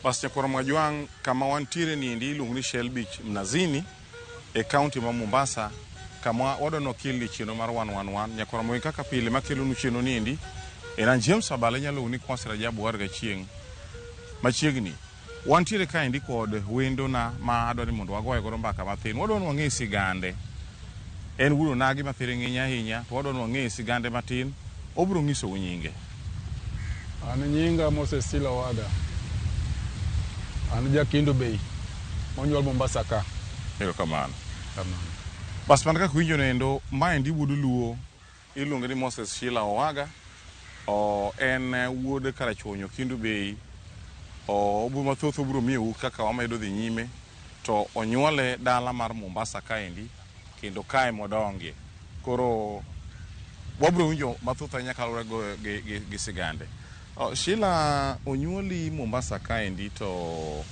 Bas nyakwar Mwajwang' kama wantiere niendi iluongo ni Shell Beach Mnazini e kaunti ma Mombasa kama wadwa ni wakelni chenro mar 111 nyakwar Ramogi kaka pile makelonu chenro niendi en an James Abala inyalo luongo ni Kwasi Rajabu war gachieng' machiegni. Wantiere kaendi kod wendona ma adwa ni mondo wagoye godo mbaka mathin. Wadwa ni wang'e sigande. En wuon onagi ma thiring'iny ahinya to wadwa ni wang'e sigande matin. Obiro nyisou nyinge. An nyinga Moses Sila Owaga. An ja Kendu Bay monyuol Mombasa ka. Erokamano. Kamano. Bas mana kaka uwinjo noendo, maendi wuod Luo iluonge ni Moses Sheila Owaga. O, en wuod Karachuonyo Kendu Bay. O, obiro mathoth obiro miyou kaka wamedo dhi nyime. To onyuole dala mar Mombasa kaendi kendo kae modongie. Koro wabiro winjo mathoth ahinya kaluwore gi sigande. O, Sheila onyuoli Mombasa kaendi to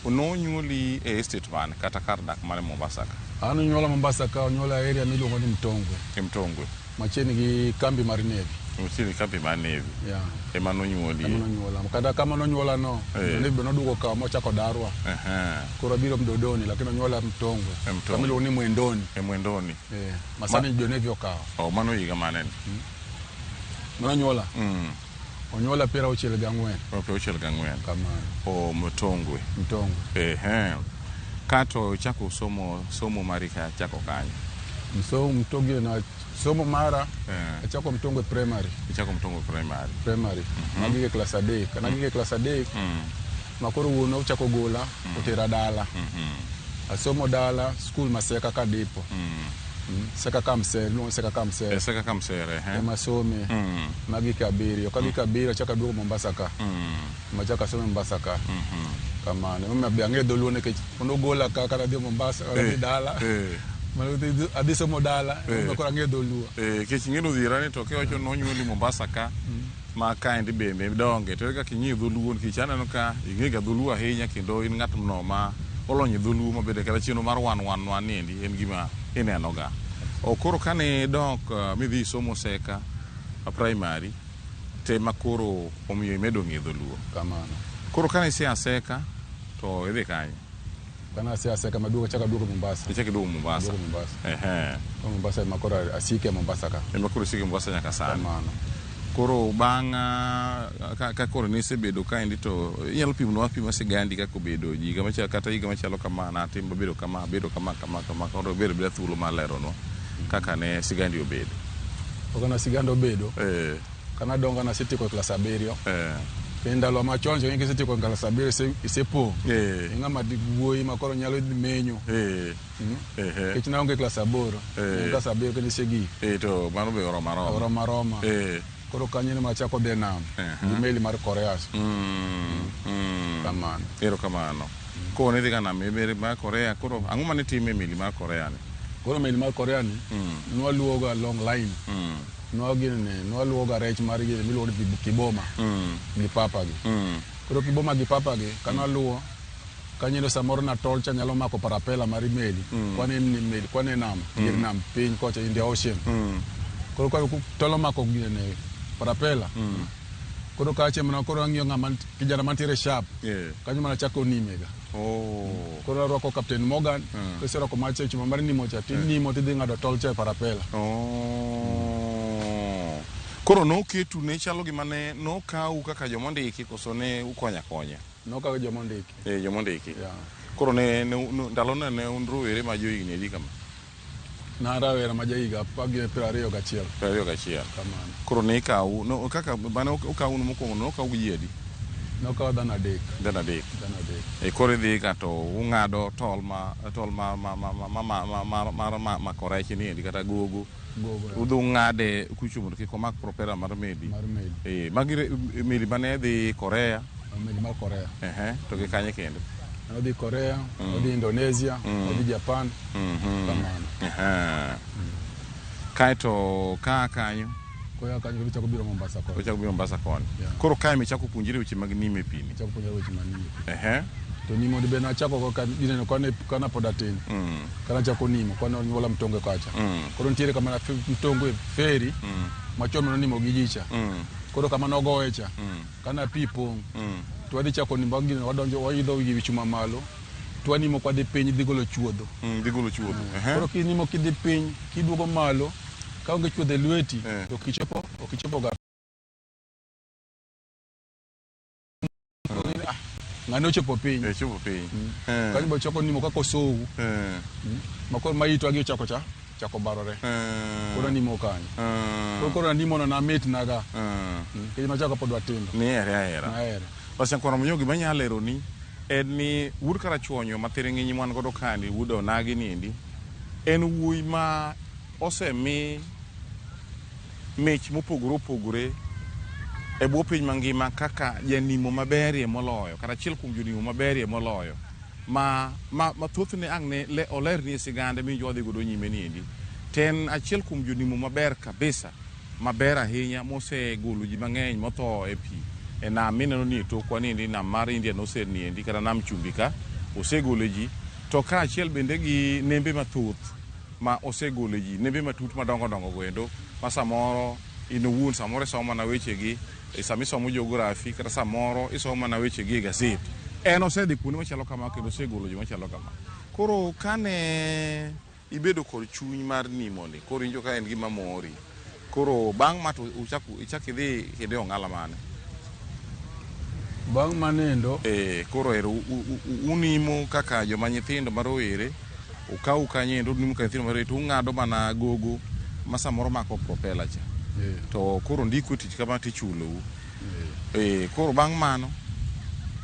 nonyuoli e estate mane kata kar dak mane Mombasa ka? An onyuola Mombasa ka, onyuola e area miluongo ni Mtongwe, E Mtongwe. machiegni gi kambi mar Navy. Machiegni gi kambi mar Navy. Yeah. Ema nonyuoli. Ema nonyuola. Kata kama nonyuola no, Navy be noduogo kawa mochako darwa. Koro abiro Mdodoni, lakini onyuola Mtongwe. E Mtongwe. Kama iluongo ni Mwendoni. E Mwendoni. Masani jo Navy okawo. Oh, mano higa mane ni? Mano Onyuola 64. 64. Kamano. O Mtongwe. Mtongwe. Kato chako somo somo mari ka chako kanyo. Msomo Mtongwe na somo mara achako Mtongwe primary. Ichako Mtongwe primary. Primary. Magige klas 3. Kana gige klas 3. Makoro wuon ochako gola otera dala. Asomo dala school Maseka Kadipo. Seka Kamsere, iluongo Seka Kamsere. Seka Kamsere, Ema some. Magike 7. Kagike 7 achako aduogo Mombasa ka. Machako asome Mombasa ka. Kamano. Emomiyo be ang'eyo dholuo nikech nogola ka kata adhi Mombasa, kata adhi dala. Adhi somo dala, emomiyo koro ang'eyo dholuo. Nikech ing'eyo odhiera ni to kiwacho ni onyuoli Mombasa ka, ma kaendi bende donge, to ere kaka ing'eyo dholuo nikech aneno ka ing'eyo ga dholuo ahinya kendo in ng'at no ma olony e dholuo mabende kata chenro mar 111 ni endi en gima ineno ga. O koro kane idok midhi somo Seka primary te ma koro omiyo imedo ng'eyo dholuo. Kamano. Koro kane isea Seka to idhi kanye? Kana asea Seka maduogo achako aduogo Mombasa. Ichako iduogo Mombasa. Aduogo Mombasa. Koro Mombasa ema koro asike Mombasa ka. Ema koro isike Mombasa nyaka sani. Kamano. Koro bang' ka koro nisebedo kaendi to inyalo pimonwa apima sigandi kaka obedo higa machalo kata higa machalo kama natimo abedo kama abedo kama kama kama koro ibedo abeda thuolo mar leronwa kaka ne sigandi obedo. Kaka siganda obedo. Kana dongo nasetieko e klas 7. Kendo ndalo machon cha kisetieko e klas 7 isepong'. Ing'ama wuoyi ma koro nyalo dhi menyo. Nikech naonge klas 8. Klas 7 kendo isegik. To mano be oromo aroma. Oromo aroma. Koro kanyo ema achako dhi e nam gi meli mar Korea. Kamano. Erokamano. Koro nidhi ga nam e meli mar Korea. Koro ang'o mane itimo e meli mar Korea ni? Koro meli mar Korea ni nwaluwoga long line. Nwaluwoga rech mar gini miluongo ni kiboma gi papa gi. Koro kiboma gi papa gi kanwaluwo kanyo samoro na tol cha nyalo mako parapela mar meli. Kwane ni meli, kwane nam, dier nam piny kocha India Ocean. Koro ka tol omako gine parapela. Koro kache mana koro ang'iyo ng'ama kijana mantiere sharp. Kanyo mana chako nimega. Koro arwako Captain Morgan, kiserwako macha chuma mar nimo cha, tinimo tidhi ng'ado tol cha e parapela. Koro noketu ne chalo gima ne nokau kaka joma ondiki koso ne ukonyo akonya? Nokaw joma ondiki. Joma ondiki. Koro ne ndalono ne un rowere ma johigni adi kama? Na rawera ma jahiga 21. 21. Kamano. Koro ne ikau, no, kaka mane okau mokwongo nokau gi ji adi? Nokaw dhano 3. Dhano 3. Dhano 3. Koro idhi ka to ung'ado tol ma tol ma ma ma ma ma ma ma mar mako rech ni endi kata gogo. Gogo. Udhi ung'ade kucho mondo kik omak propeller mar meli. Mar meli. Magi meli mane dhi Korea. Meli mar Korea. To gi kanye kendo? Odhi Korea, odhi Indonesia, odhi Japan. Kamano. Kaeto ka kanyo Koya kanyo to chako biro Mombasa koni. Ochako biro Mombasa koni. Koro kae michako puonjri weche mag nimo e pi ni. Achako puonjra weche mag nimo e pi. To nimo be nachako go gineno kana pod atin. Kana achako nimo, kana onyuola Mtongwe kacha. Koro nitiere kama Mtongwe ferry machon mane onimo gi ji cha. Koro kama nogoye cha, kana pi pong'. To wadhi chako nimo gino wadonjo waidho wi chuma malo. To wanimo kwadhi piny dhi golo chuodho. Dhi golo chuodho. Koro kinimo kidhi piny kiduogo malo kaonge chuodho e lweti to ok ichopo ga. Ng'ane ochopo piny. Ochopo piny. Kanyo be ochako nimo kaka osou. Ma koro ma itwa gi ochako cha chako barore. Koro animo kanyo. Koro animo no namit naga. Nikech nachako pod watindo. Nihere ahera. Nahere. Bas nyakwar Ramogi gima anyalo leroni en ni wuod Karachuonyo ma thiring'inyi mwan godo kani wuod Onagi niendi en wuoyi ma osemi mich mopogore opogore e bwo piny mangima kaka janimo maberie moloyo kata achiel kuom jonimo maberie moloyo ma thothne ang' ne olerni e sigande miwinjo wadhi godo nyime niendi. To en achiel kuom jonimo maber kabisa maber ahinya mosegolo ji mang'eny motho e pi e nam mineno ni e tokwa niendi nam mar Indian Ocean niendi kata nam chumbi ka osegolo ji to kaachiel bende gi nembe mathoth ma osegolo ji nembe matut madongo dongo goendo ma samoro in owuon samoro isomo mana wechegi sama isomo geography kata samoro isomo mana wechegi e gazet. En osedhi kuonde machalo kama kendo osegolo ji machalo kama. Koro kane ibedo kod chuny mar nimo ni koro iwinjo ka en gima mori. Koro bang' ma to ichak idhi kendo e ong'ala mane? Bang' manendo Koro ero unimo kaka joma nyithindo ma rowere ukau kanyo endo unimo kaka nyithindo ma rowere to ung'ado mana gogo ma samoro mako propeller cha. To koro ndiku e tich kama tichulou. Koro bang' mano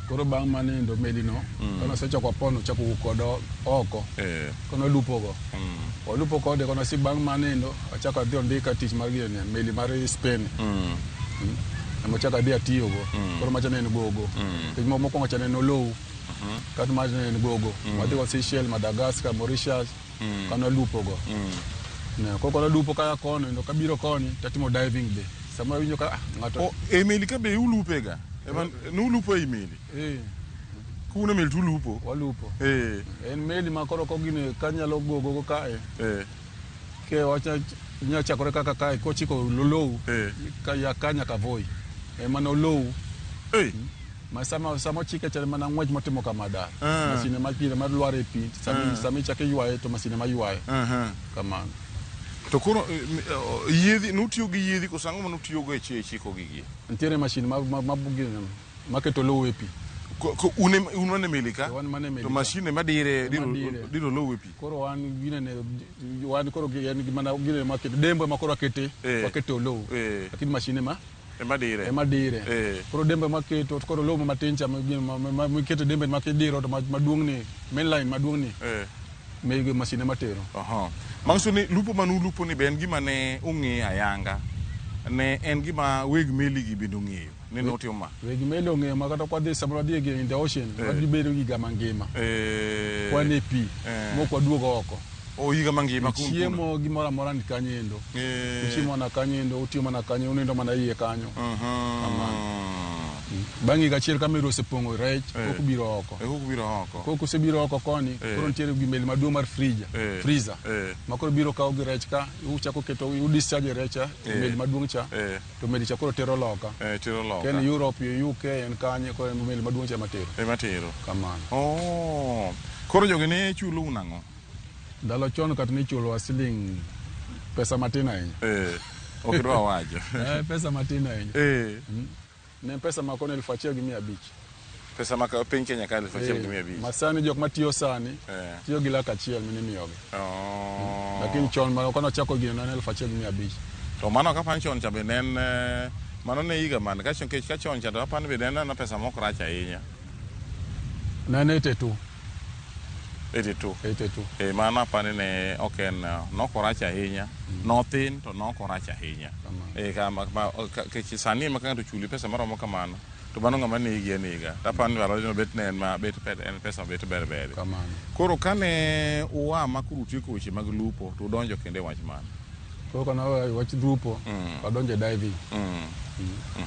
koro bang' manendo melino kane osechako wapono chako wuok kode oko. Kono lupo go. Walupo kode kono si bang' manendo achako adhi ondika tich mar gini meli mar Spain. Ema achako adhi atiyogo. Koro macha ne en gogo. Nikech mokwongo cha ne en olou. Kato macha ne en gogo. Wadhi go Seychelles, Madagascar, Mauritius. Kano walupo go. Koro kono lupo kaya kono kendo kabiro koni tatimo diving be. Sama awinjo ka ng'ato E meli ka be ulupe ga? Nulupo ei meli? Kun e meli tulupo? Walupo. En meli ma koro kogine kanyalo gogo kae. Ke wacha nya chakore kaka kae kochiko lolou. Ka ya ka nyaka Voi. Ema nolou. Ma sama ochike chal mana ng'wech motimo kama dar. Masine ma pi mar lwar e pi. Sama ichako iywaye to masine ma ywaye. Kamano. To koro yiedhi nutiyo gi yiedhi koso ang'o manutiyogo e chiko gigi? Nitiere mashin ma maketo lowo e pi. Un mane meli ka? Wan mane meli To mashin ema dire diro lowo e pi. Koro wan ginene wan koro en mana ginene maketo dembo ema koro wakete waketo lowo. Lakini mashin ema ema dire. Ema dire. Koro dembe maketo koro lowo matin cha miketo dembe makidiro to maduong' ni main line maduong' ni. Mege masine matero. Manyiso ni lupo manu lupo ni be en gima ne ong'e ayanga. Ne en gima weg meli gi bende ong'eyo. Ne notimo ma. Weg meli ong'eyo ma kata kwadhi samoro wadhi in the ocean wadhi bedo higa mangima. Kwan e pi mok waduogo oko. O higa mangima chiemo gimoro amora ni kanyo endo. Uchiemo mana kanyo endo, utiyo mana kanyo, unindo mana iye kanyo. Bang' higa achiel ka meli osepong'o rech, kok biro oko. Kok biro oko. Kok osebiro oko koni, koro nitiere gi meli maduong' mar freezer. Ma koro biro kawo gi rech ka, uchako keto, u discharge rech cha, e meli maduong' cha, to meli cha koro tero loka. Tero loka. Ka en Europe, UK, en kanye, koro en meli maduong' cha ema tero. Ema tero. Kamano. Koro jogi ne chulou nang'o? Ndalo chon kata nichulowa siling pesa matin ahinya. Ok idwa wacho. Pesa matin ahinya. Ne pesa ma kono 1,500. Pesa ma piny Kenya ka 1,500. Ma sani jok matiyo sani tiyo gi 100,000 minimiyogi. Lakini chon mano kono chako gino ne en 1,500. To mano kapani chon cha be ne en mano ne higa mane ka chon ka chon cha to apani be ne en pesa mok rach ahinya. Ne en 82. 82. 82. Mano apani ne ok en nok orach ahinya. Nothin to nok orach ahinya. Kech sani ema ka ng'ato ochuli pesa maromo kamano to mano ng'ama negi anega. Tapani ndalo bet ne en ma bet en pesa bet ber ber. Koro kane ua ma koro utieko weche mag lupo to udonjo kendo e wach mane? Koro kane wawe wach lupo wadonjo e diving.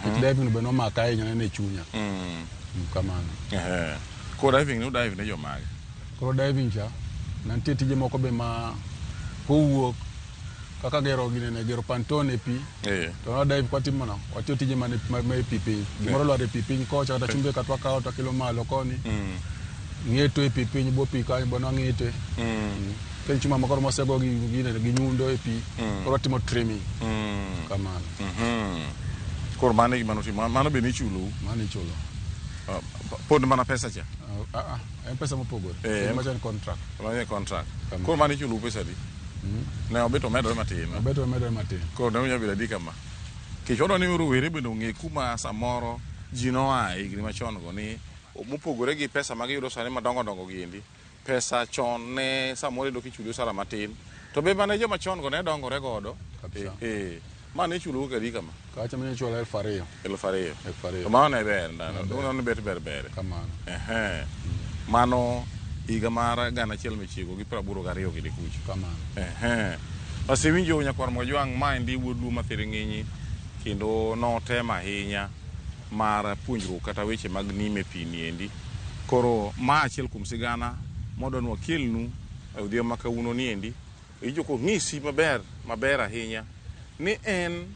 Nikech diving be nomaka ahinya ne chunya. Kamano. Koro diving ne udive ne jomage? Koro diving cha, ne nitie tije moko be ma kowuok Kaka gero ginene gero panton e pi. Eh. To na dive kwatimo no, watiyo tije man e pi piny. Gimoro olwar e pi piny kocha kata chumbe kata wakawo to wakelo malo koni. Ng'eto e pi piny bwo pi kanyo bo nwang'ete. Ka en chuma mokoro mosego gi ginene gi nyundo e pi. Koro watimo trimming. Kamano. Koro mano e gima notimo. Mano be nichulou. Mano ichulo. Pod mana pesa cha. Ah, ah, en pesa mopogore. Eh, En macha en contract. Mano e contract. Kamano. Koro mano ichulou pesa adi? Ne obet omedore matin. Obeto omedore matin. Koro ne onyalo bedo adi kama? Nikech wadwa ni rowere bende ong'e kuma samoro ji noa e higni machon go ni mopogore gi pesa ma giyudo sani madongo dongo gi endi, pesa chon ne samoro iyudo kichuli osara matin. To be mane joma chon go ne dongore godo. Kabisa. Eh, ma ne ichulou kadi kama? Kacha mane ichulo 2000. 2000. 2000. To mano ne ber ndalo. Mano ne bet ber ber. Kamano. Ehe. Mano higa mar 1982 gini kucho. Kamano. Ehe. Asewinjo nyakwar Mojwang' maendi wuod Luo Mathiring'inyi kendo notemo ahinya mar puonjruok kata weche mag nime pi niendi. Koro ma achiel kuom sigana modwa ni wakelnu e odhiambo ma kawuono niendi. Iwinjo kong'isi maber maber ahinya ni en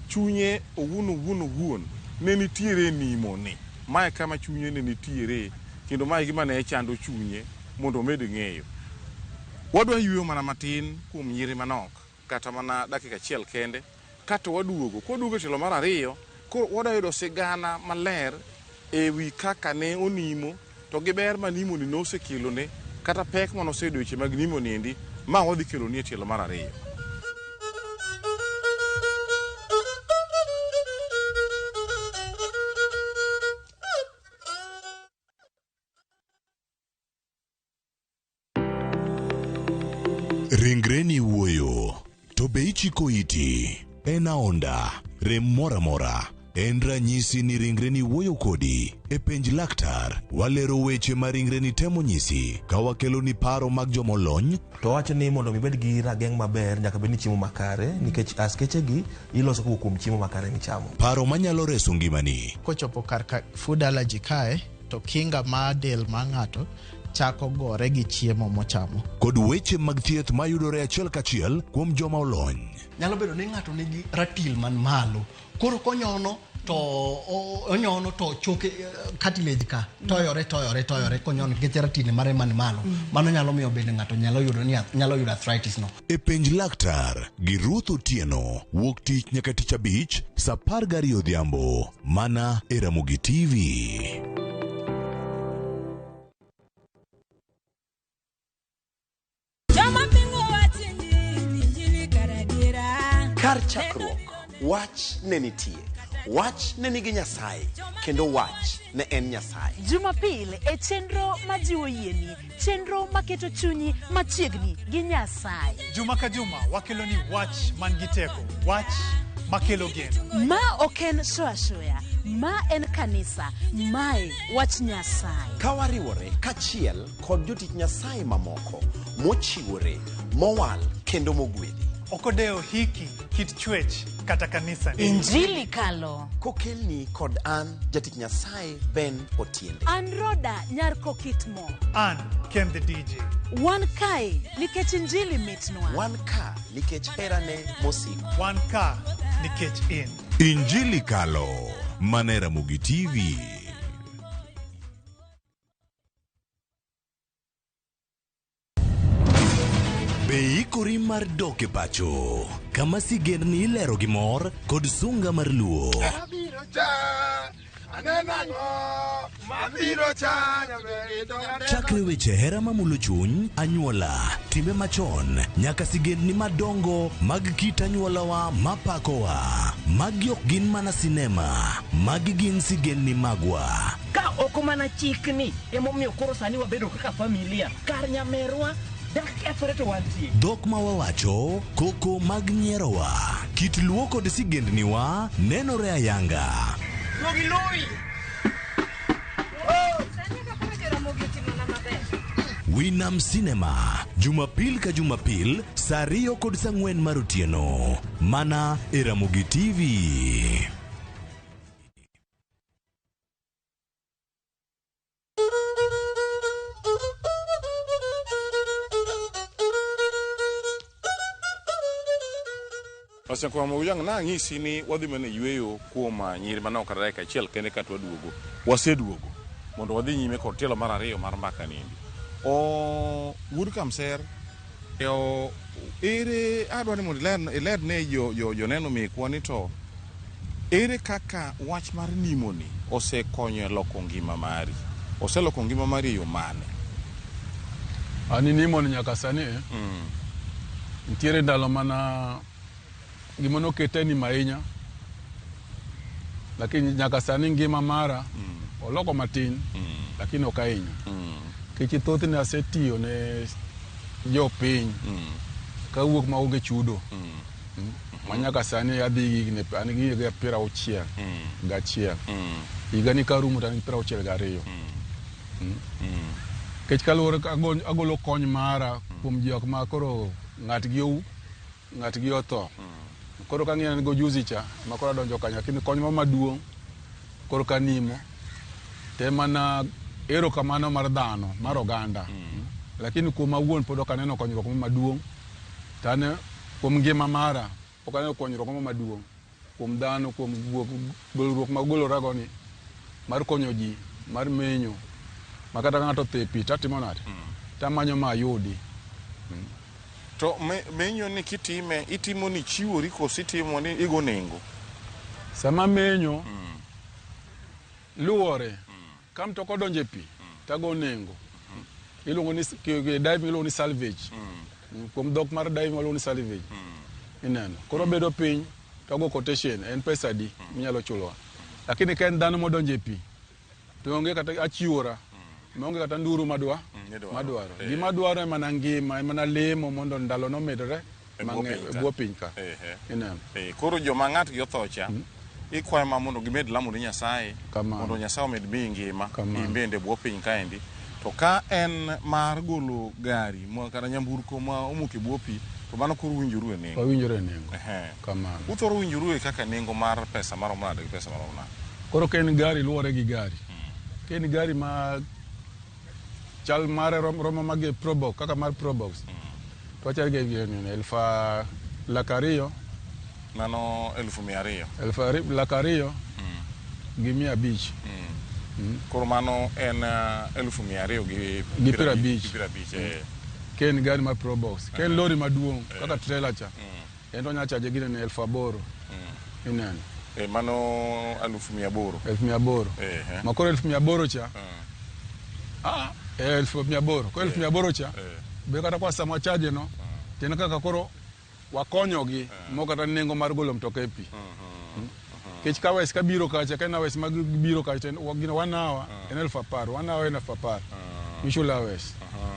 chunye owuon owuon owuon ne nitiere e nimo ni. Mae kama chunye ne nitiere kendo mae gima ne chando chunye mondo omed ng'eyo. Wadwa yueyo mana matin kuom nyiri manok kata mana dakika achiel kende kato waduogo. Kwaduogo e tielo mar ariyo, koro wadwa yudo sigana maler e wi kaka ne onimo to gi ber ma nimoni nosekelone kata pek manoseyudo e weche mag nimo niendi ma wadhi keloni e tielo mar ariyo. Ringreni wuoyo, to be ichiko iti? En aonda, rem moro amora. En ranyisi ni ringreni wuoyo kodi. E penj laktar, walero weche ma ringreni temo nyisi ka wakeloni paro mag jomolony. To wacho ni mondo mi ibed gi rageng' maber nyaka bed ni chiemo makare nikech askeche gi iloso kowuok kuom chiemo makare michamo. Paro manyalo reso ngimani. Kochopo kar ka food allergy kae to kinga mar del mar ng'ato chako gore gi chiemo mochamo. Kod weche mag thieth mayudore achiel kachiel kuom joma olony. Nyalo bedo ni ng'ato nigi ratil man malo. Koro konyono to onyono to choke cartilage ka toyore toyore toyore konyono nikech ratil mare man malo. Mano nyalo miyo bende ng'ato nyalo yudo ni nyalo yudo arthritis no. E penj laktar gi Ruth Otieno wuok tich nyaka tich abich saa 12 odhiambo mana e Ramogi TV. Joma pingo wach injili, injili kar adiera. Kar chakruok, wach ne nitie. Wach ne nigi Nyasaye, kendo wach ne en Nyasaye. Jumapil e chenro majiwo yieni, chenro maketo chunyi machiegni gi Nyasaye. Juma ka juma wakelo ni wach man gi teko, wach makelo geno. Ma ok en show ashoya, ma en kanisa, mae wach Nyasaye. Ka wariwore kachiel kod jotich Nyasaye mamoko mochiwore, mowal kendo mogwedhi. Ok odewo hiki, kit chwech kata kanisa ni. Injili kalo. Kokelni kod an jatich Nyasaye Ben Otiende. An Roda nyar Kokitmo. An Ken the DJ. Wan kae nikech injili mitnwa. Wan ka nikech herane mosiko. Wan ka nikech in. Injili kalo mana e Ramogi TV. Be ikori mar dok e pacho kama sigendni ilero gi mor kod sunga mar luo? Chakre weche hera mamulo chuny, anyuola, timbe machon, nyaka sigendni madongo mag kit anyuolawa mapakowa. Magi ok gin mana sinema, magi gin sigendni magwa. Ka ok mana chikni emomiyo koro sani wabedo kaka familia kar nyamerwa dak kethore to wantie. Dhok ma wawacho, koko mag nyierowa, kit luo kod sigendniwa nenore ayanga. Winam Cinema, Jumapil ka Jumapil, saa 2 kod saa 4 mar otieno. Mana e Ramogi TV. Osekwamo ujang na ang'isi ni wadhi mana e yueyo kuom nyiri manok kata dakika achiel kende kato waduogo. Waseduogo mondo wadhi nyime kod tielo mar ariyo mar mbaka niendi. O wuod Kamser e o ere adwa ni mondo iler iler ne jo jo joneno mekwa ni to ere kaka wach mar nimoni osekonyo e loko ngima mari? Oseloko ngima mari e yo mane? Ani nimoni nyaka sani nitiere ndalo mana gima nokete nimo ahinya lakini nyaka sani ngima mara oloko matin lakini ok ahinya nikech thothne asetiyo ne jopiny kawuok maonge chudo ma nyaka sani adhi gi higni an gi higni 61 higani karumo to an gi 62 nikech kaluwore agolo kony mara kuom jok ma koro ng'atgi otho koro kang'iyo an go juzi cha ma koro adonjo kanyo lakini kony ma maduong' koro kanimo te mana erokamano mar dhano mar oganda lakini kuom awuon pod ok aneno konyruok mo maduong' to an kuom ngima mara ok aneno konyruok mo maduong' kuom dhano kuom golruok magolorago ni mar konyo ji mar menyo ma kata ka ng'ato otho e pi tatimo nade tamanyo ma ayudi To menyo ni kitime, itimo ni chiwori koso itimo ni igo nengo? Sama menyo luwore ka mtoka odonjo e pi tago nengo iluongo ni diving iluongo ni salvage kuom dhok mar diving waluongo ni salvage ineno koro bedo piny tago quotation en pesa adi minyalo chulowa lakini ka en dhano modonjo e pi to onge kata achiwora maonge kata nduru madwa madwaro gima adwaro en mana ngima en mana lemo mondo ndalo nomedore mang'eny e bwo piny ka ineno Koro joma ng'atgi otho cha ikwayo ma mondo gimed lamo ne Nyasaye mondo Nyasaye omed miyi ngima in bende e bwo piny kaendi to ka en mar golo gari kata nyamburko ma omoko e bwo pi to mano koro uwinjoru e nengo. Wawinjore e nengo. Kamano. Uthoro winjoru e kaka nengo mar pesa maromo nade gi pesa maromo nade? Koro ka en gari luwore gi gari. Ka en gari ma chal mare romo magi Probox kaka mar Probox to wachal gi 200,000 Mano 200,000. 200,500. Koro mano en 250,000 Gi 50. Gi 50. Ka en gari mar Probox. Ka en lori maduong' kaka trailer cha, en to onyalo chaje ginene 8,000. Ineno. Mano 800,000. 800,000. Ma koro 800,000 cha, 800,000. Koro 800,000 cha, be kata kwa sama wachaje no, to en kaka koro wakonyogi mo kata nengo mar golo mtoka e pi. Nikech ka wes kabiro kacha, ka en awes mag biro kacha, to en gino 1 hour en 10,000, 1 hour en 10,000. Michulo awes.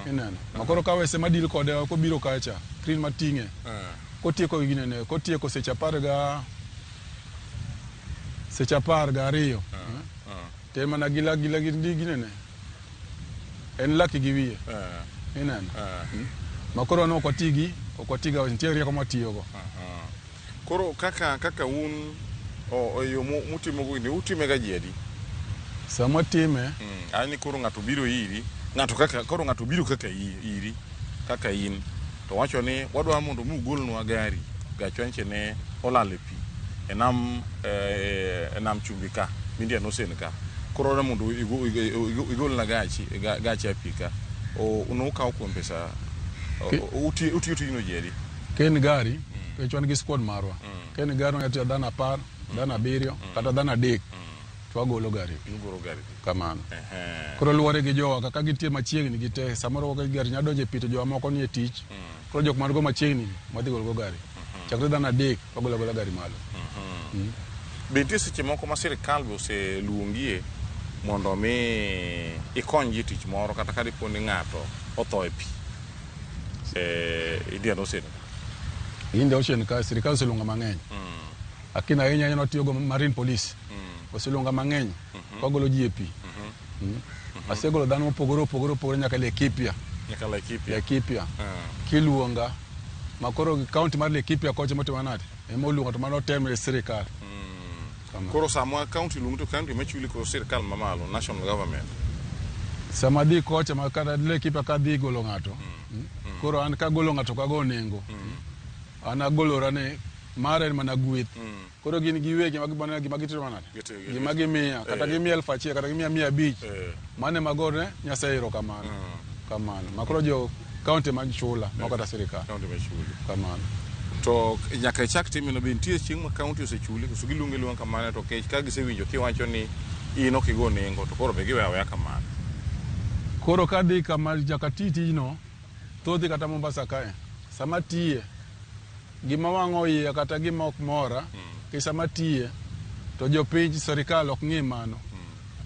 Ineno. Ma koro ka wes ema deal kode kobiro kacha, crane mating'e. Kotieko ginene, kotieko seche 12. To en mana gi ginene. En laki gi wiye. Ineno. Ma koro wan ok wati gi awes, nitie rieko mwatiyogo. Koro kaka un yo mutimo gini, utime ga ji adi? Sama time Ani koro ng'ato biro iri, ng'ato kaka koro ng'ato biro kaka iri, kaka in. To wacho ni wadwa mondo mi ugolnwa gari, gachwa nche ne olal e pi e nam chumbi ka, Indian Ocean ka. Koro wadwa mondo igolna gachi e pi ka. Ukawo kuom pesa, utiyo tijno ji adi? Ka en gari, nikech wan gi squad marwa. Ka en gari wanyalo tiyo dhano 10, dhano 7, kata dhano 3. To wagolo gari. Ugolo gari. Kamano. Koro luwore gi jowa kaka gintie machiegni gi te, samoro gari nyalo donjo e pi to jowa moko nie tich. Koro jok man go machiegni wadhi golo go gari. Chakre dhano 3 wagolo agola gari malo. Be nitie seche moko ma sirikal be oseluongie mondo mi ikony ji e tich moro kata ka dipo ni ng'ato otho e pi Indian Ocean? Indian Ocean ka sirikal oseluonga mang'eny. Lakini ahinya ahinya watiyogo Marine Police. Oseluonga mang'eny wagolo ji e pi. Asegolo dhano mopogore opogore nyaka Laikipia. Nyaka Laikipia. Laikipia. Kiluonga ma koro county mar Laikipia kocha motimo nade? Ema oluonga to mano tem e sirikal. Koro sama county luongi to county machuli koro sirikal mamalo, national government. Sama dhi kocha ma kata Laikipia kadhi golo ng'ato. Koro an kagolo ng'ato kago nengo. An agolora ne Mara en mana gweth. Koro gin giwegi ema giboneno gima gitimo nade? Gima gimiya, kata gimiya 1000, kata gimiya 500. Mano ema agone Nyasaye erokamano. Kamano. Ma koro jo county ma chula, ma kata sirikal. County ma chuli. Kamano. To nyaka ichak timeno be nitie chieng' ma county osechuli koso giluongi aluonga kamano to kech ka gisewinjo kiwacho ni in ok igo nengo to koro be giweyo aweya kamano. Koro kadhi kama nyaka ti tijno, thothi kata Mombasa kae, sama tiye, gima wang'o iya kata gima ok mora, ki sama tiye, to jopiny sirikal ok ng'i mano.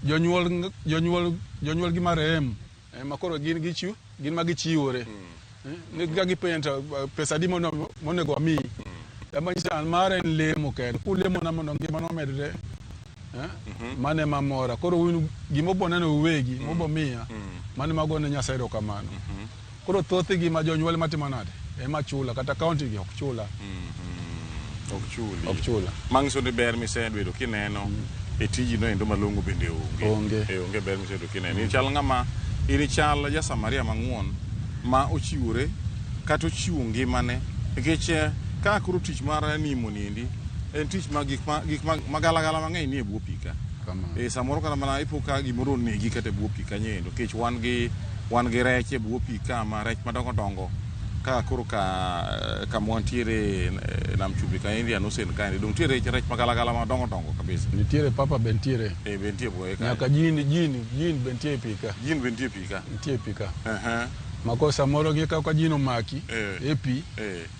Jonyuol jonyuol jonyuol gi marehemu ema koro gin gichiw gin ma gichiwore. Ni ka gipenjo to pesa adi monego amiyi. Ema nyiso an mara en lemo kende. Kulemona mondo ngimana omedre, mano ema mora. Koro un gima ubo neno uwegi, mubo miya, mano ema agone Nyasaye erokamano. Koro thothgi ma jonyuol ema timo nade? Ema chula, kata county gi ok chula. Ok chuli. Ok chula. Manyiso ni ber misebedo kineno e tiji no endo malong'o bende onge. Onge. E onge ber misebedo kineno. In chal ng'ama in chal ja Samaria mang'won ma ochiwore kata ochiwo ngimane nikech ka koro tich mar nimo niendi en tich ma gik ma gik ma magalagala mang'eny nie bwo pi ka. E samoro kata mana ipo ka gimoro onegi kata e bwo pi kanyo endo nikech wan gi wan gi rech e bwo pi ka ma rech madongo dongo ka koro ka kama wantiere nam chumbi ka Indian Ocean kaendi dong nitie rech rech magalagala madongo dongo kabisa. Nitiere papa be nitiere. E be nitie bwoye kanyo. Nyaka jin jin jin be nitie e pi ka. Jin be nitie e pi ka. Nitie e pi ka. Ma koro samoro gi ka jin omaki e pi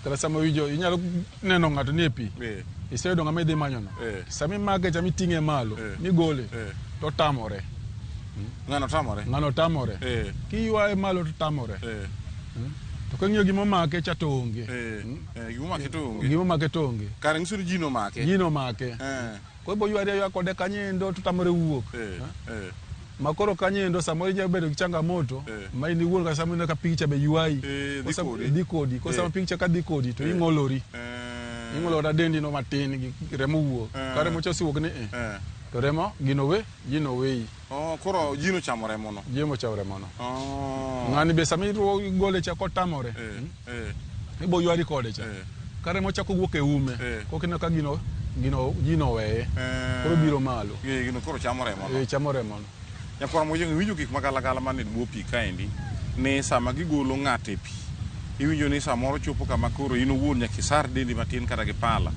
kata sama iwinjo inyalo neno ng'ato ni e pi. Iseyudo ng'ama idhi manyo no. Sama imake cha miting'e malo migole to otamore. Ng'ano tamore? Ng'ano tamore. Kiywaye malo to tamore. To king'iyo gima omake cha to onge. Gima omake to onge. Gima omake to onge. Kare nyiso ni jin omake. Jin omake. Koro ibo ywari aywa kode kanyo endo to tamore wuok. Ma koro kanyo endo samoro inyalo bedo gi changamoto ma in iwuon kata sama ineno ka pigi cha be ywayi. Dhi kodi. Koro sama pigi cha ka dhi kodi to ing'olori. Ing'olo kata dendi no matin gi remo wuok. Ka remo cha osewuok ni i, to remo gino we, gino weyi. Oh, koro jin ochamo remo no. Jin ochamo remo no. Ng'ani be sama igole cha kotamore, ibo ywari kode cha. Ka remo chako wuok e ume, koka ineno ka gino gino gino oweye. Koro biro malo. Gino koro chamo remo no. Chamo remo no. Nyakwar Mojong, iwinjo gik magalagala man e bwo pi kaendi ni sama gigolo ng'ato e pi, iwinjo ni samoro chopo kama koro in owuon nyaka isar dendi matin kata gi pala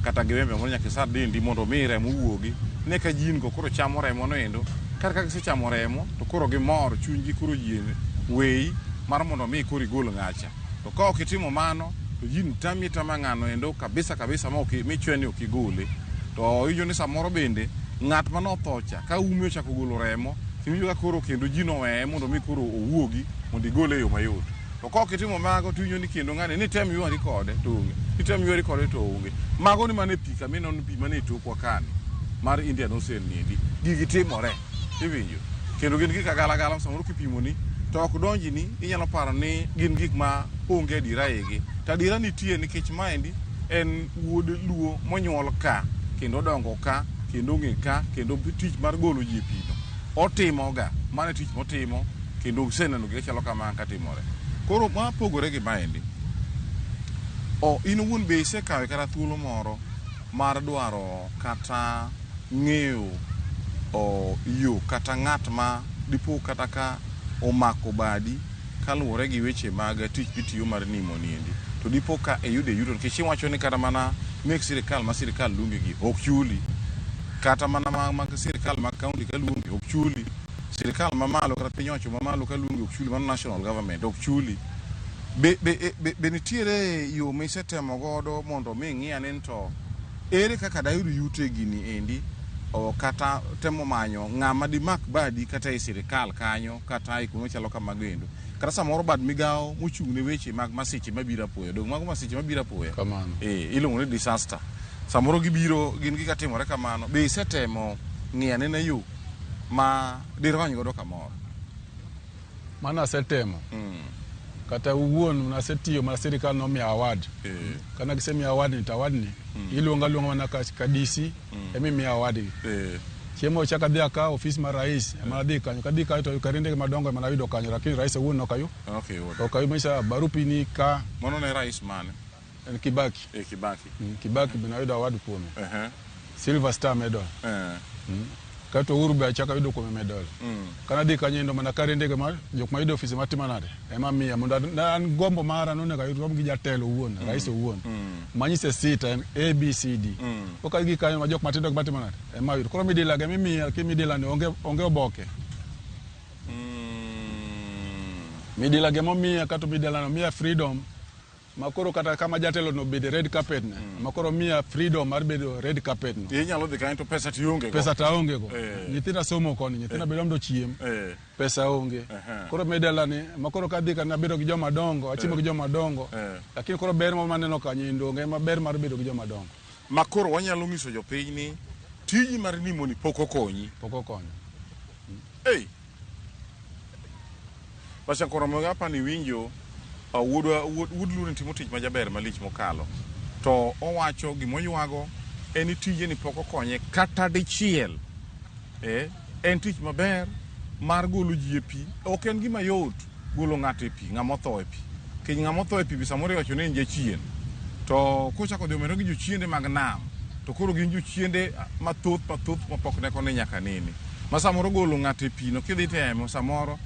kata gi wembe moro nyaka isar dendi mondo mi remo wuogi ne ka jin go koro chamo remo no endo kar ka gisechamo remo to koro gimor chunygi koro yie weyi mar mondo mi koro igol ng'acha to ka ok itimo mano to jin tami tama ng'ano endo kabisa kabisa ma ok michwe ni ok igole to iwinjo ni samoro bende ng'at mane otho cha ka ume ochako golo remo iwinjo ka koro kendo jin oweye mondo mi koro owuogi mondo igole e yo mayot to ka ok itimo mago to iwinjo ni kendo ng'ani ni tem ywari kode to onge nitem ywari kode to onge mago ni mana e pi kama ineno pi mane e tokwa kani mar Indian Ocean niendi gigi timore iwinjo kendo gin gik agalagala samoro kipimoni to ok donjni inyalo paro ni gin gik ma onge adiera igi to adiera nitie nikech maendi en wuod luo monyuol ka kendo odongo ka kendo ong'e ka kendo tich mar golo ji e pi no otimoga mano e tich motimo kendo oseneno gik machalo kama katimore koro mapogore gi maendi o in owuon be isekawe kata thuolo moro mar dwaro kata ng'eyo yo kata ng'at ma dipo kata ka omako badi kaluwore gi weche mag tich mitiyo mar nimo niendi to dipo ka iyudo yuto nikech iwacho ni kata mana mek sirikal ma sirikal luongi gi ok chuli kata mana mag sirikal mag county ka luongi ok chuli sirikal mamalo kata piny owacho mamalo ka luongi ok chuli mano national government ok chuli be nitiere yo misetemo godo mondo mi ing'i ane ni to ere kaka dayud yuto e gini endi o kata temo manyo ng'ama dimak badi kata e sirikal kanyo kata e kuonde machalo kamago endo kata samoro bad migawo mochung' ne weche mag masiche mabiro apoya dong mago masiche mabiro apoya Kamano. Iluongo ni disaster samoro gibiro gin gika timore kamano be isetemo ng'iyo anena yo ma dirony godo kamoro Mano asetemo. Kata wuon nasetiyo mana sirikal nomiya award. Kana gisemiya award ni to award ni iluonga aluonga mana ka DC ema imiya award gi. Chieng' moro chak adhi akawo ofis mar rais ema adhi kanyo kadhi kanyo to karinde madongo ema nayudo kanyo lakini rais owuon ok ayudo. Ok ayudo. Manyisa barupi ni ka. Mano ne rais mane? En Kibaki. E Kibaki. Kibaki be nayudo award kuome. Silver Star Medal. Kato Uhuru be achako ayudo kuome medal. Kana dhi kanyo endo mana kar ndege mar jok mayudo ofise matimo nade ema miya mondo an gombo mara nonego ayud rom gi jatelo owuon, rais owuon. Manyise sita en A B C D. Koka gi kanyo ma jok matindo gi matimo nade ema ayudo. Koro midila ge mimiya ki midila ni onge oboke. Midila ge momiya kato midila no miya freedom ma koro kata kama jatelo no bede red carpet ne ma koro miya freedom mar bedo red carpet no. Inyalo dhi kanyo to pesa to ionge go. Pesa to aonge go. Nyithinda somo koni, nyithinda be mondo ochiem. Pesa onge. Koro midala ni ma koro kadhi kana bedo gi joma dongo, achiemo gi joma dongo. Lakini koro ber ma maneno kanyo endo onge ma ber mar bedo gi joma dongo. Ma koro wanyalo nyiso jopiny ni tiji mar nimo ni pok okonyi. Pok okonyo. Ei. Pasha koro moga ni winjo wuod Luo timo tich majaber malich mokalo. To owacho gimoywago en ni tije ni pok okonye kata dichiel. En tich maber mar golo ji e pi. Ok en gima yot golo ng'ato e pi, ng'ama otho e pi. Nikech ng'ama otho e pi samoro iwacho ni en jachien. To kochako dhi omedo gi jochiende mag nam, to koro gin jochiende mathoth mapok ne koni nyaka nene. Ma samoro golo ng'ato e pi no kidhi temo samoro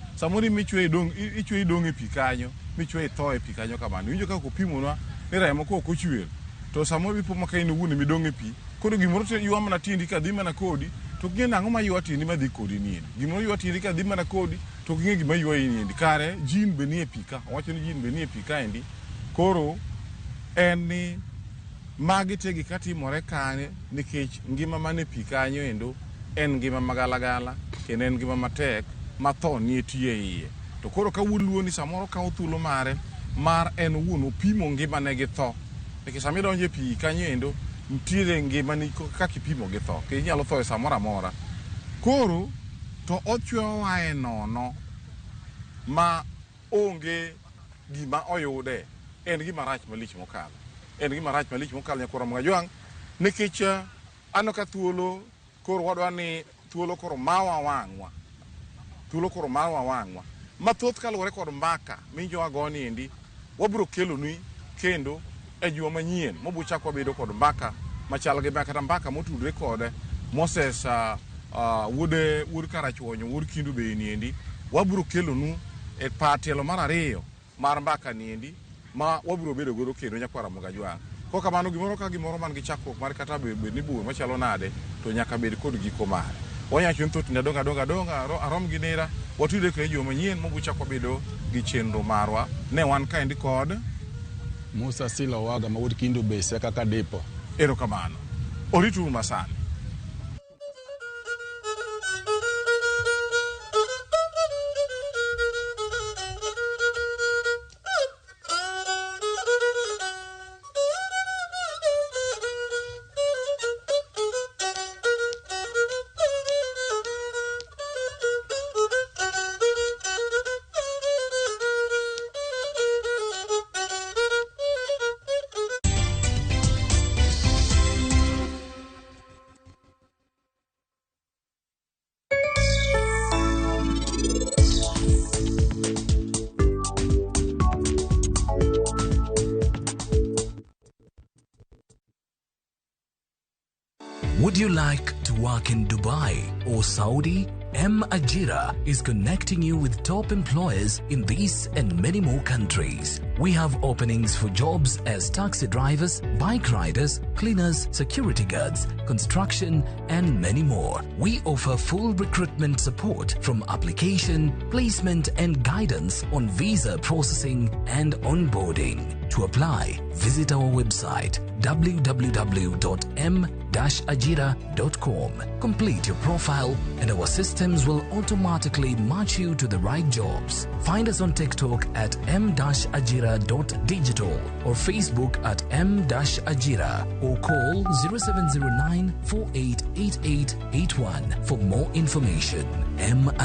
imichwe idong' e pi kanyo, michwe itho e pi kanyo kamano. Iwinjo kaka opimonwa ni remo kok ochwer, to samoro ipo ma ka in owuon midong' e pi, koro gimoro to ywa mana tiendi ka dhi mana kodi, to ok ing'e nang'o ma ywa tiendi madhi kodi ni endi. Gimoro ywa tiendi ka dhi mana kodi, to ok ing'e gima ywayi ni endi. Kare jin be nie pi ka, owacho ni jin be nie pi kaendi. Koro en ni magi te gik katimore kanye nikech ngima man e pi kanyo endo en ngima magalagala kendo en ngima matek ma tho nitie iye. To koro ka wuod Luo ni samoro kawo thuolo mare mar en owuon opimo ngimane gi tho. Nikech sama idonjo e pi kanyo endo nitiere ngimani kaka ipimo gi tho. Nikech inyalo tho e samoro amora. Koro to ochweyowa e nono ma onge gima oyude. En gima rach malich mokalo. En gima rach malich mokalo nyakwar Mwajwang'. Nikech aneno ka thuolo koro wadwa ni thuolo koro mawa wang'wa. Thuolo koro mawa wang'wa. Mathoth kaluwore kod mbaka minjo wago ni endi, wabiro keloni kendo e juma manyien mabiro chako wabedo kod mbaka machal gi kata mbaka motudore kod Moses wuod Karachuonyo, wuod Kindu Bay ni endi, wabiro kelonu e par tielo mar ariyo mar mbaka ni endi ma wabiro bedo godo kendo nyakwar Ramogi Ajwang'. Kokamano gimoro ka gimoro man gi chakruok mar kata bed ni bor machalo nade to nyaka bed kod giko mare. Wanyacho ni thothne adong' arom gi nera watudre kendo e juma manyien mabiro chako wabedo gi chenro marwa. Ne wan kaendi kod Musa Sila Owaga ma wuod Kindu Bay kaka dipo. Erokamano. Orituru masani. Would you like to work in Dubai or Saudi? M Ajira is connecting you with top employers in these and many more countries. We have openings for jobs as taxi drivers, bike riders, cleaners, security guards, construction, and many more. We offer full recruitment support from application, placement, and guidance on visa processing and onboarding. To apply, visit our website www.m-ajira.com. Complete your profile and our systems will automatically match you to the right jobs. Find us on TikTok at m-ajira.digital or Facebook at m-ajira or call 0709 488881 for more information. M